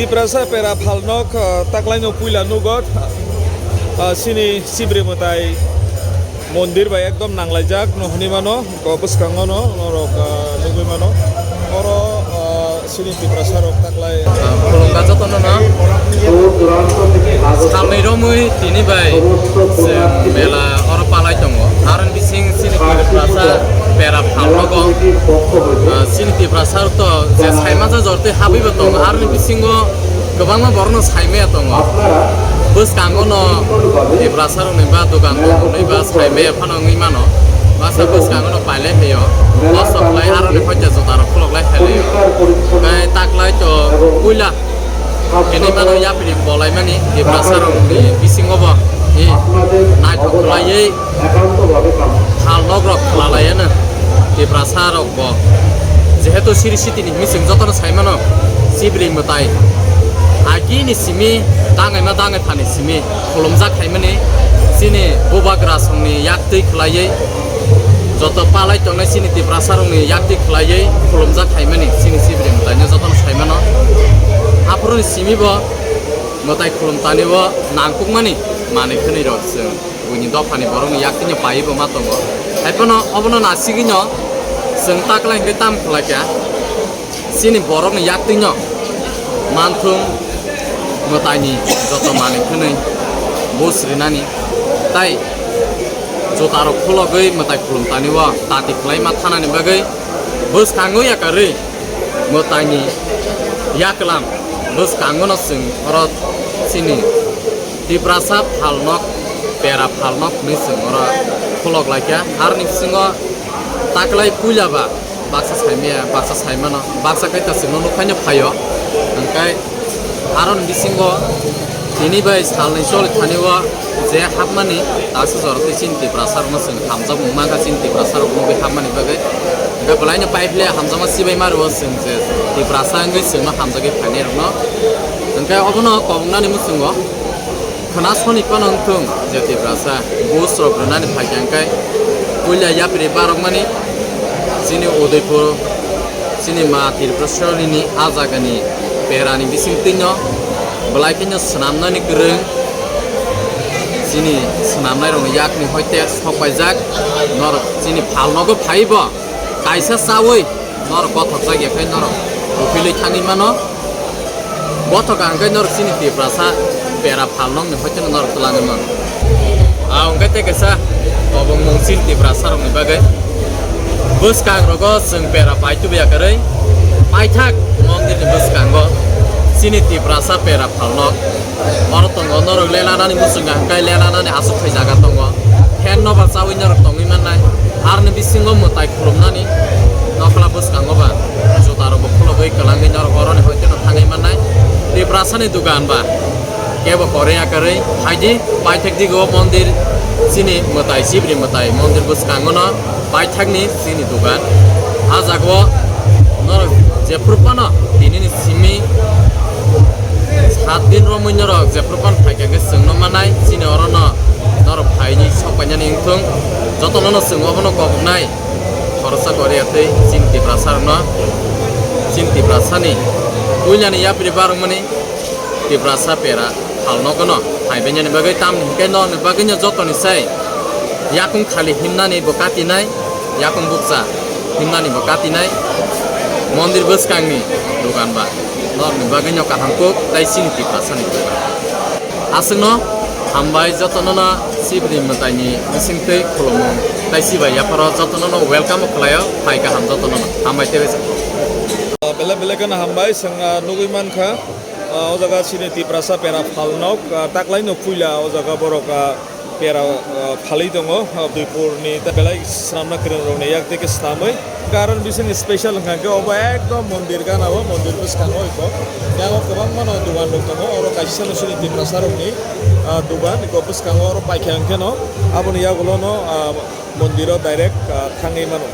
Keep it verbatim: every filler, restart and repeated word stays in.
Tiprasa pera phalnok, ah, taklaino puila nugo, ah, sini Sibri mwtai mondir bai ekdom nanglaijak no hwnwi mano, ko bwskango no norok, ah, nugwi mano. Oro, ah, sini Tiprasa rok taklai. Ah, khulumkha jotono no. Salnwi romwi tini bai chwng mela oro palai tongo. Aroni bising sini Tiprasa pera phalnogo, ah, sini Tiprasa rok to je saimanja jortwi habwibo tongo. Aroni bisingo kwbangma borokno saimaya tongo. Bwskango no Tiprasa rokni ba dogan tongmani ba saimaya phano wngwi mano. Masa bwskango no pailai phaio. Bosok lai aroni hoite juta rok khulok lai phailai. Tei taklai to puila hinwi mano yapri bolai mani Tiprasa rokni bisingo bo. Hi naithok khlaiwi phalnok rok khwlalaiano Tiprasa rok bo. Jehetu siri sitini hinwi chwng jotono saimano Sibri mwtai agini simi dangaima dangai phani simi khulumjak khaimani chini bubagra songni yaktwi khwlaiwi joto palai tongnai chini Tiprasa rokni yaktwi khwlaiwi khulumjak khaimani chini Sibri mwtaino jotono saimano. Aphuruni simi bo mwtai khulum tani o nangkukmani manwi khwnwi rok chwng. Buini dophani borokni yaktwino paiwi bo ma tongo. Haiphano obono nasigwino chwng taklai hwnkhe tam khlaikha. Chini borokni yaktwino manthung mwtaini joto manwi khwnwi buj rinani. Tai jutarok khulogwi mwtai khulum tani o tati khlai ma thanani bagwi bwskango yakarwi mwtaini yaklam bwskangono chwng oro chini Tiprasa phalnok, pera phalnok hwnwi chwng oro khulok laikha. Aroni bisingo taklai puila ba baksa saimaya, baksa saimano, baksa khe ta chwngno nukhaino phaio. Hwnkhe aroni bisingo tini bai salnwi choli thani o je hapmani, taksa jora twi chini Tiprasa rokno chwng hamjakmung mankha, chini Tiprasa rok nugwi hapmani bagwi. Hwnkhe bwlaino paiphle hamjakma chibai ma rwo chwng je Tiprasa wngwi chwngno hamjagwi phainai rokno. Hwnkhe obono koboknani muchungo khwna soni phano wngthung je Tiprasa buj rok rwnani phaikha hwnkhe puila yapri barokmani chini Udaipur, chini ma Tripuraswari ni a jagani perani bisingtwino bwlai kheno swnamnani kwrwng, chini swnamnai rokni yakni hoite sok paijak norok chini phalnogo phaibo. Kaisa chawi norok bothokjak ya khe norok buphilwi thangwi mano. Bothok ang khe norok chini Tiprasa pera phalnokni hoiteno norok twlangwi mano. A wngkhe tei kaisa kobongmung chini Tiprasa rokni bagwi. Bwskang rogo chwng pera pai tubuya kwrwi paithak mondirni bwskango chini Tiprasa pera phalnok. Oro tongo norok lelanani muchunga hwnkhe lelanani aswk thai jaga tongo. Phen nobar chawi norok tongwi mannai. Aroni bisingo mwtai khulumnani nokla bwskango ba jutarokbo khulogwi kwlangwi norok oroni hoiteno thangwi mannai. Tiprasani dugan ba kebo korya kwrwi phaidi paithak digo mondir chini mwtai Sibri mwtai mondir bwskangono. Paithakni chini dugan. A jagao norok jephuru phano tinini simi sat din romwi norok jephuru phano phaikha hwnkhe chwngno manai, chini orono norok phaini sok painani wngthung. Jotonono chwng obono koboknai khoroksa koriya tei chini Tiprasa rokno, chini Tiprasani puilani yapri barokmani Tiprasa pera phalnogono phaibainani bagwi, tamni hwnkhe norokni bagwino jotoni sai yakung thali himnani bo katinai, yakung bukcha himnani bo katinai, mondir bwskangni dugan ba norokni bagwino kaham kuk tei chini Tiprasani dugan. Aswkno hambai jotonono Sibri mwtaini bisingtwi khulumung tei chibai yapharo jotonono welcome khlaio, phai kaham jotonono hambai tei. Belai belai kheno hambai, chwng, ah, nugwi mankha. Ah, o jaga chini Tiprasa pera phalnok, ah, taklaino puila o jaga borok, ah, pera, ah, phalwi tongo, ah, Udaipurni ta belai swnamna kwrwngrokni yak tei khe swnamwi. Karon bisingni special wngkha khe obo ekdom mondir gana o, mondir bwskango iko. Yang o kwbangmano dugan rok tongo, oro kaisa no chini Tiprasa rokni, ah, dugan, iko bwskango oro paikha hwnkhe no aboni yagulo no, ah, mondiro direct, ah, thangwi mano.